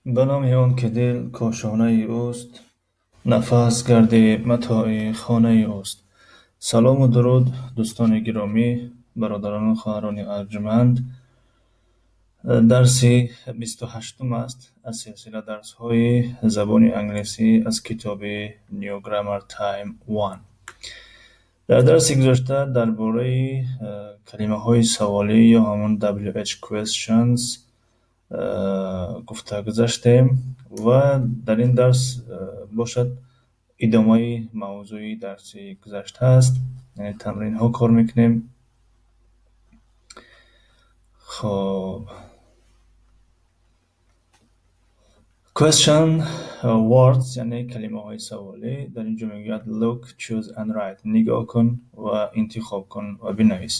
Ба номи он ки дил кошонаи ӯст, нафас гарди матои хонаи ӯст. Салому дуруд, дӯстони гиромӣ, бародарону хоҳарони арҷманд. Дарси 28-ум аст аз силсила дарсҳои забони англисӣ аз китоби New Grammar Time 1. Дар дарси гузашта дар бораи калимаҳои саволӣ ё ҳамон WH questions гуфта гузаштем ва дар ин дарс бошад идомаи мавзӯи дарси гузашта аст, яъне тамринҳо кор мекунем. Хоб, question words, яъне калимаҳои саволӣ. Дар ин ҷо мегӯяд look, choose and write, нигоҳ кун ва интихоб кун ва бинавис.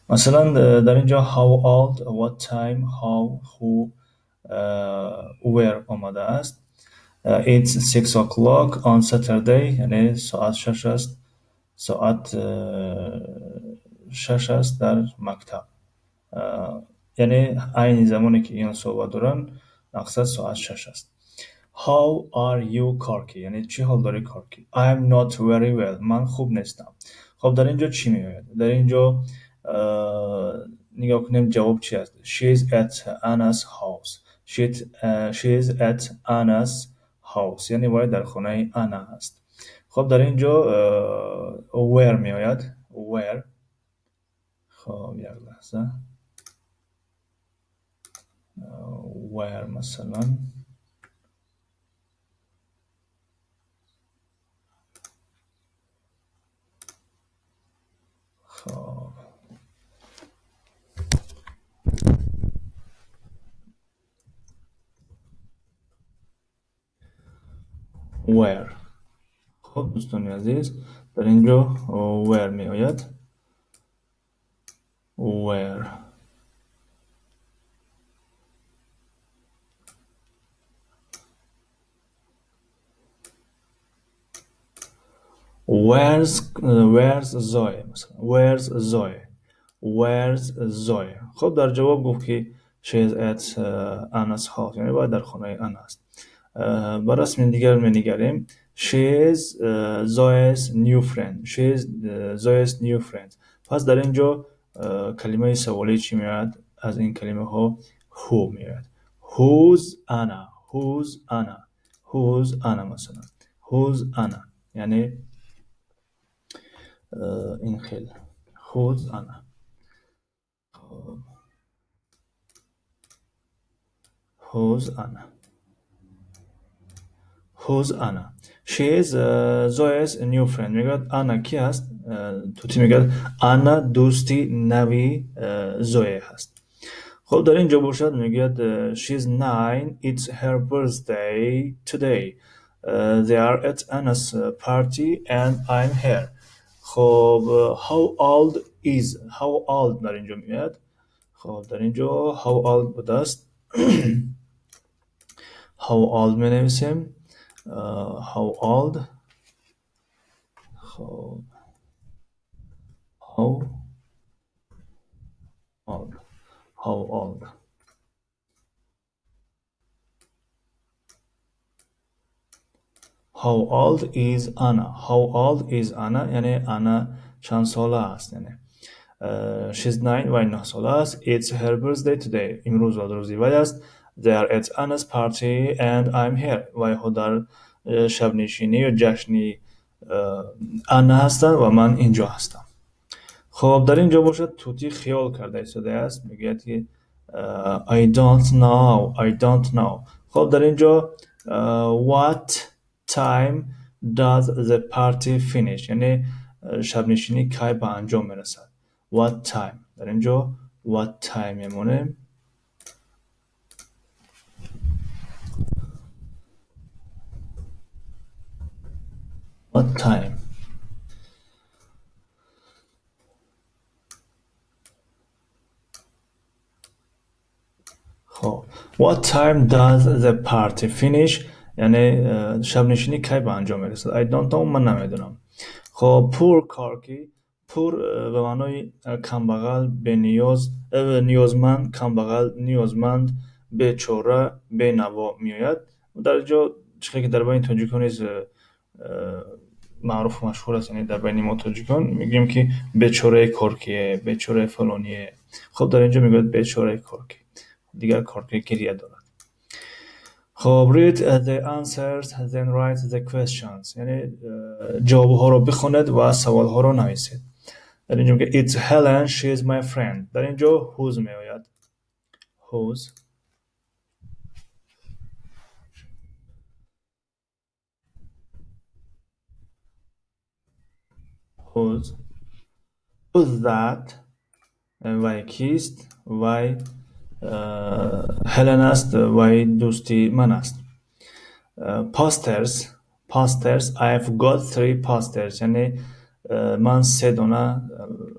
Масалан, дар ин ҷо how old, what time, how, who, where омадааст. It's 6 o'clock on Saturday, яъне соат 6 аст, соат 6 аст дар мактаб, яъне айни замоне ки инон суҳбат доранд, мақсад соат 6 аст. How are you, Корки? Яъне чӣ ҳол дорӣ, Корки? I'm not very well, ман хуб нестам. Хоб, дар ин ҷо чӣ меояд? Дар ин ҷо нигоҳ кунем, ҷавоб чи аст? She is at Anna's house. She is at Anna's house, яъне вай дар хонаи Анна аст. Хоб, дар ин ҷо where меояд, where. Хоб, як лаҳза, where масалан. Хоб, where. Хоб, дӯстони азиз, дар ин ҷо where меояд, where. Where's Zoe масалан, where's Zoe, where's Zoe? Хоб, дар ҷавоб гуфт ки she is at Anna's house, яъне вай дар хонаи Анна аст. Ба расми дигар менигарем. She is Zoe's new friend. She is Zoe's new friend. Пас дар ин ҷо калимаи саволӣ чӣ меояд? Аз ин калимаҳо who меояд. Who's Anna? Who's Anna? Who's Anna масалан? Who's Anna? Яъне ин хел. Who's Anna? Хоб. Who's Anna? Who's Anna? She is Zoe's new friend. Мегӯяд, Анна ки аст? Тути мегӯяд, Анна дӯсти нави Зое ҳаст. Хоб, дар ин ҷо бошад мегӯяд she's 9, it's her birthday today. They are at Anna's party and I'm here. Хоб, how old is, how old дар ин ҷо меояд. Хоб, дар ин ҷо how old будааст. How old менависем. How old. Хоб, how old, how old. How old is Anna? How old is Anna? Яъне Анна чанд сола аст? Яъне she's 9, вай 9 сола аст. It's her birthday today. Имрӯз рӯзи вай аст. They are at Anna's party and I'm here. Вайҳо дар шабнишинӣ ё ҷашни Анна ҳастанд ва ман инҷо ҳастам. Хоб, дар ин ҷо бошад тути хиёл карда истодааст, мегӯяд ки I don't know, I don't know. Хоб, дар ин ҷо what time does the party finish? Яъне шабнишинӣ кай ба анҷом мерасад? What time. Дар ин ҷо what time мемонем. What time? Хоб, what time does the party finish? Яъне шабнишинӣ кай ба анҷом мерасад? I don't know, ман намедонам. Хоб, poor Корки. Poor ба маънои камбағал, бениёз, ниёзманд, камбағал, ниёзманд. Бечора, бенаво меояд. Дар ҷо чӣ ки дар байни тоҷикон низ маъруфу машҳур аст, яъне дар байни мо тоҷикон мегӯем, ки бечораи коркие, бечораи фалоние. Хоб, дар ин ҷо мегӯяд бечораи коркӣ, дигар коркӣ гиря дорад. Хоб, read the answers, then write the questions. Яъне ҷавобҳоро бихонед ва саволҳоро нависед. Дар ин ҷо мегӯяд: It's Helen, she is my friend. Дар ин ҷо whose меояд. Who's that? Вай кист? Вай Хелен аст, вай дӯсти ман аст. Posters. I've got three posters. Яъне ман се дона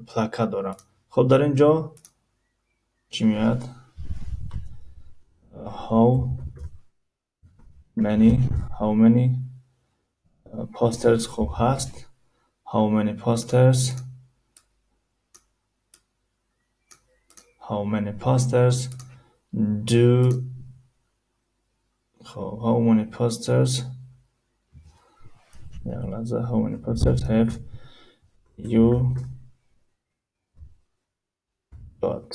плакат дорам. Хоб, дар ин ҷо чӣ меояд? How many posters? Хуб, ҳаст. How many posters do, خب، how many posters, یک لحظه، how many posters have you got?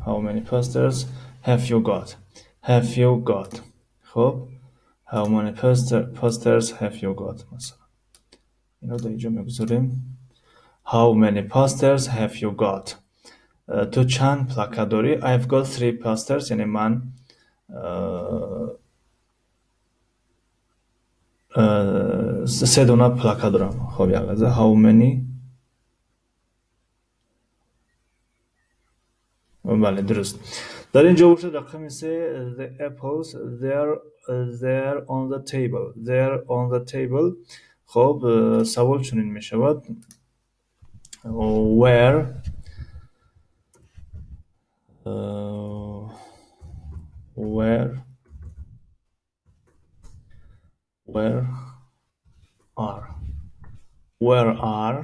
How many posters have you got? Have you got? خب، how many posters have you got? مثلا اینو در اینجا میگذاریم. How many posters have you got? تو چند پلاکت داری؟ I've got three posters. یعنی من سه دونه پلاکت دارم. خب، یک لحظه. How many, بله، درست. در اینجا باشد رقم سه: the apples, they're on the table. They're on the table. خب، سوال چنین می شود: where are where are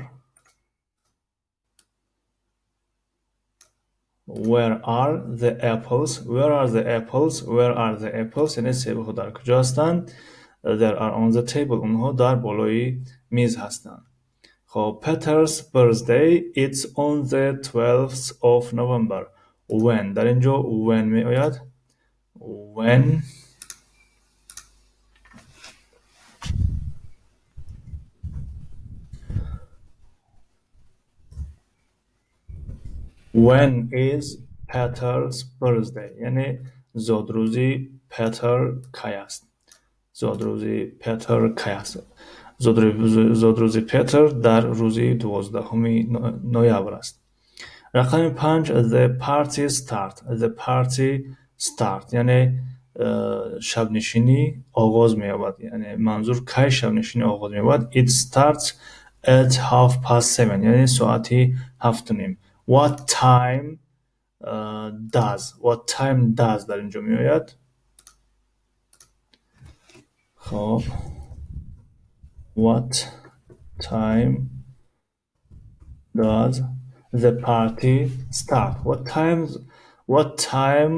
where are the apples? Where are the apples? Where are the apples? یعنی سیب‌ها در کجا هستند؟ They are on the table. اونها در بالای میز هستند. خب، Peter's birthday, it's on the 12th of November. When? در اینجا when می آید. When is Peter's birthday? یعنی زادروزی پتر کی است؟ زادروزی پتر کی است؟ زادروزی پتر در روزی 12 ноябр аст. Рақами панҷ: the party start. The party start, яъне шабнишинӣ оғоз меёбад. Яъне манзур кай шабнишинӣ оғоз меёбад? It starts at 7:30, яъне соати 7:30. What time does, what time does дар инҷо меояд. Хоб, what time does the party start? What time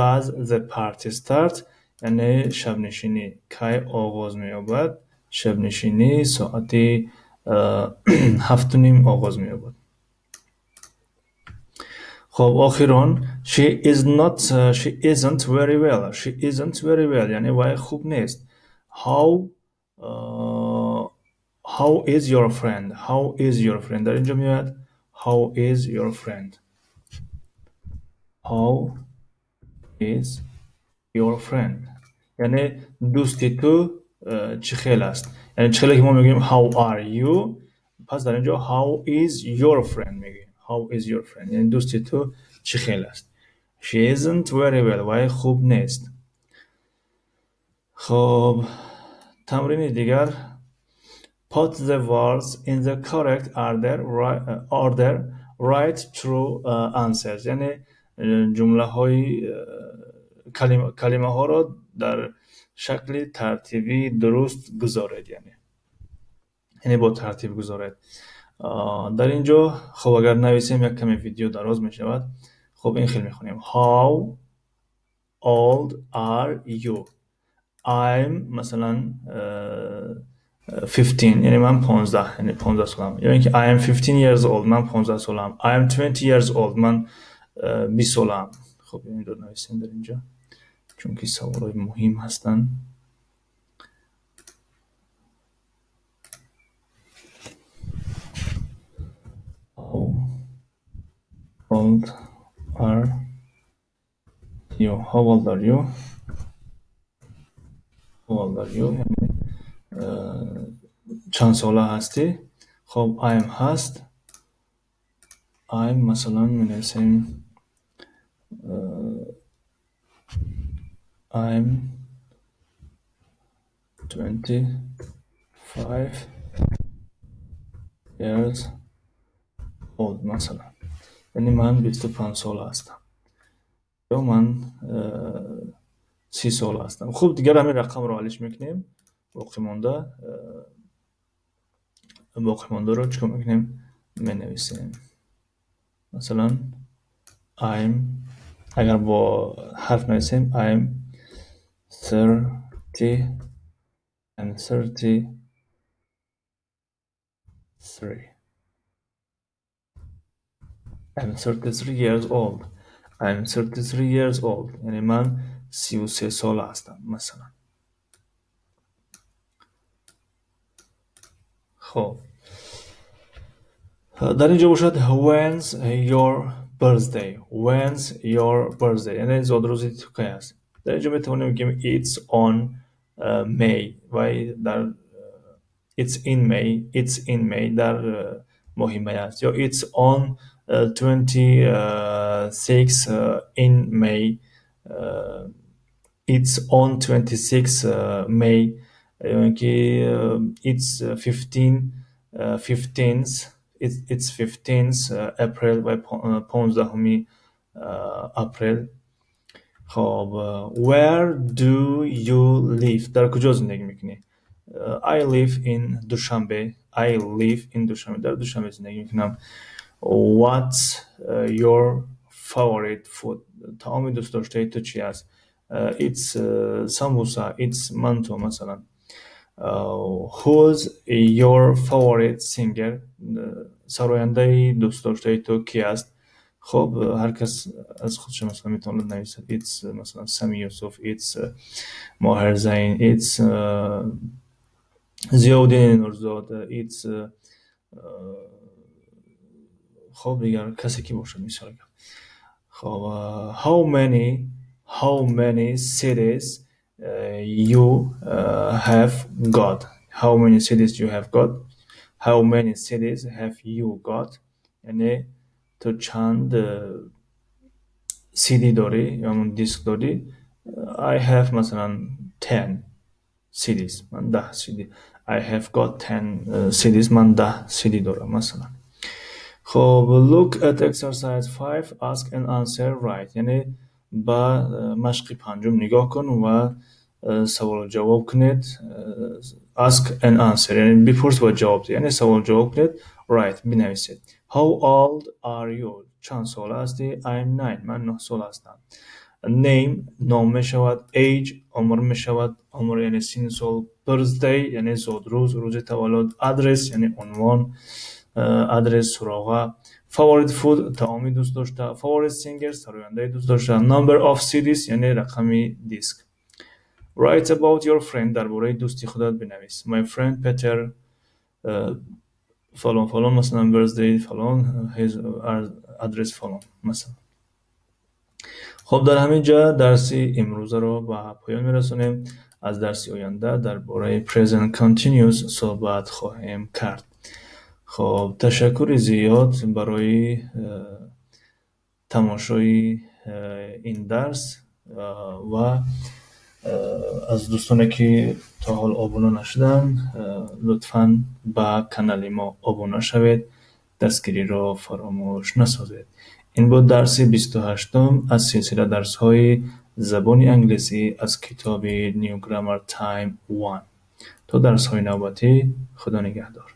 does the party start? Яъне шабнишинӣ кай оғоз меёбад? Шабнишинӣ соати 7:30 оғоз меёбад. Хоб, охирон: she is not, she isn't very well. She isn't very well, яъне вай хуб нест. How is your friend? How is your friend? Дар инҷо меояд: how is your friend? How is your friend? Яъне дӯсти ту чӣ хел аст? Яъне чӣ хеле ки мо мегӯем how are you, пас дар инҷо how is your friend мегӯем. How is your friend? Яъне дӯсти ту чӣ хел аст? She isn't very well. Вай хуб нест. Хоб, тамрини дигар: put the words in the correct order, write true answers. Яъне ҷумлаҳои калимаҳоро дар шакли тартибии дуруст гузоред, яъне бо тартиб гузоред. Дар ин ҷо, хоб, агар нависем, як каме видео дароз мешавад. Хуб, ин хел мехонем. How old are you? I'm масалан 15, яъне ман 15, яъне 15 солам. Ё ин ки I am 15 years old, ман 15 солам. I am 20 years old, ман 20 солам. Хуб, инро нависем дар инҷо, чунки саволҳои муҳим ҳастанд. How old are you? How old are you? How old are you? Яъне чанд сола ҳастӣ? Хоб, I'm ҳаст. I'm масалан менависем I'm 25 years old масалан. Яъне ман 25 сола ҳастам. Ё ман 30 сола ҳастам. Хуб, дигар ҳамин рақамро алиш мекунем. Боқимондаро чӣ кор мекунем? Менависем. Масалан, I'm, агар бо ҳарф нависем, I'm 30, I'm 33. I'm 33 years old. I'm 33 years old. Яъне ман 33 сола ҳастам, масалан. Хоб. Дар ин ҷо бошад when's your birthday? When's your birthday? Яъне зодрӯзи ту кай аст? Дар ин ҷо метавонем бигӯем it's on May, вай дар it's in May, it's in May, дар моҳи май аст. Ё it's on 26 in May, it's on 26 May, ё ин ки it's 15th, it's 15th April, вай 15-уми апрел. Хоб, where do you live? Дар куҷо зиндагӣ мекунӣ? I live in Dushanbe. I live in Dushanbe. Дар Душанбе зиндагӣ мекунам. What's your favorite food? Таоми дӯстдоштаи ту чӣ аст? It's sambusa, it's manto масалан. Who's your favorite singer? Сарояндаи дӯстдоштаи ту кӣ аст? Хоб, ҳар кас аз худаш масалан метавонад нависад. It's масалан Сами Юсуф, it's Моҳир Зайн, it's Зиёвуддини Нурзод, it's хоб, дигар касе ки бошад, мисол. Хоб, how many CDs you have got? How many CDs you have got? How many CDs have you got? Яъне ту чанд CD дорӣ ё ҳамон диск дорӣ? I have масалан 10 CDs. Ман 10 CD. I have got 10 CDs. Ман 10 CD дорам, масалан. Хоб, look at exercise 5, ask and answer, write. Яъне ба машқи панҷум нигоҳ кун ва саволу ҷавоб кунед. Ask and answer, яъне бипурс ва ҷавоб диҳ. Яъне саволу ҷавоб кунед, write, бинависед. How old are you? Чанд сола ҳастӣ? I'm 9. Ман 9 сола ҳастам. Name ном мешавад, age умр мешавад, умр яъне синну сол, birthday яъне зодрӯз, рӯзи таваллуд, address яъне унвон, адрес, суроға, favorite food таоми дӯстдошта, favorite singer сарояндаи дӯстдошта, number of CDs яъне рақами диск. Write about your friend, дар бораи дӯсти худат бинавис. My friend Peter фалон фалон, масалан, birthday фалон, his address фалон, масалан. Хоб, дар ҳамин ҷа дарси имрӯзаро ба поён мерасонем. Аз дарси оянда дар бораи present continuous суҳбат хоҳем кард. Хоб, ташаккури зиёд барои тамошои ин дарс ва аз дӯстоне ки то ҳол обуна нашуданд, лутфан ба канали мо обуна шавед, дастгириро фаромӯш насозед. Ин буд дарси 28-ум аз силсила дарсҳои забони англисӣ аз китоби New Grammar Time 1. То дарсҳои навбатӣ, Худо нигаҳдор.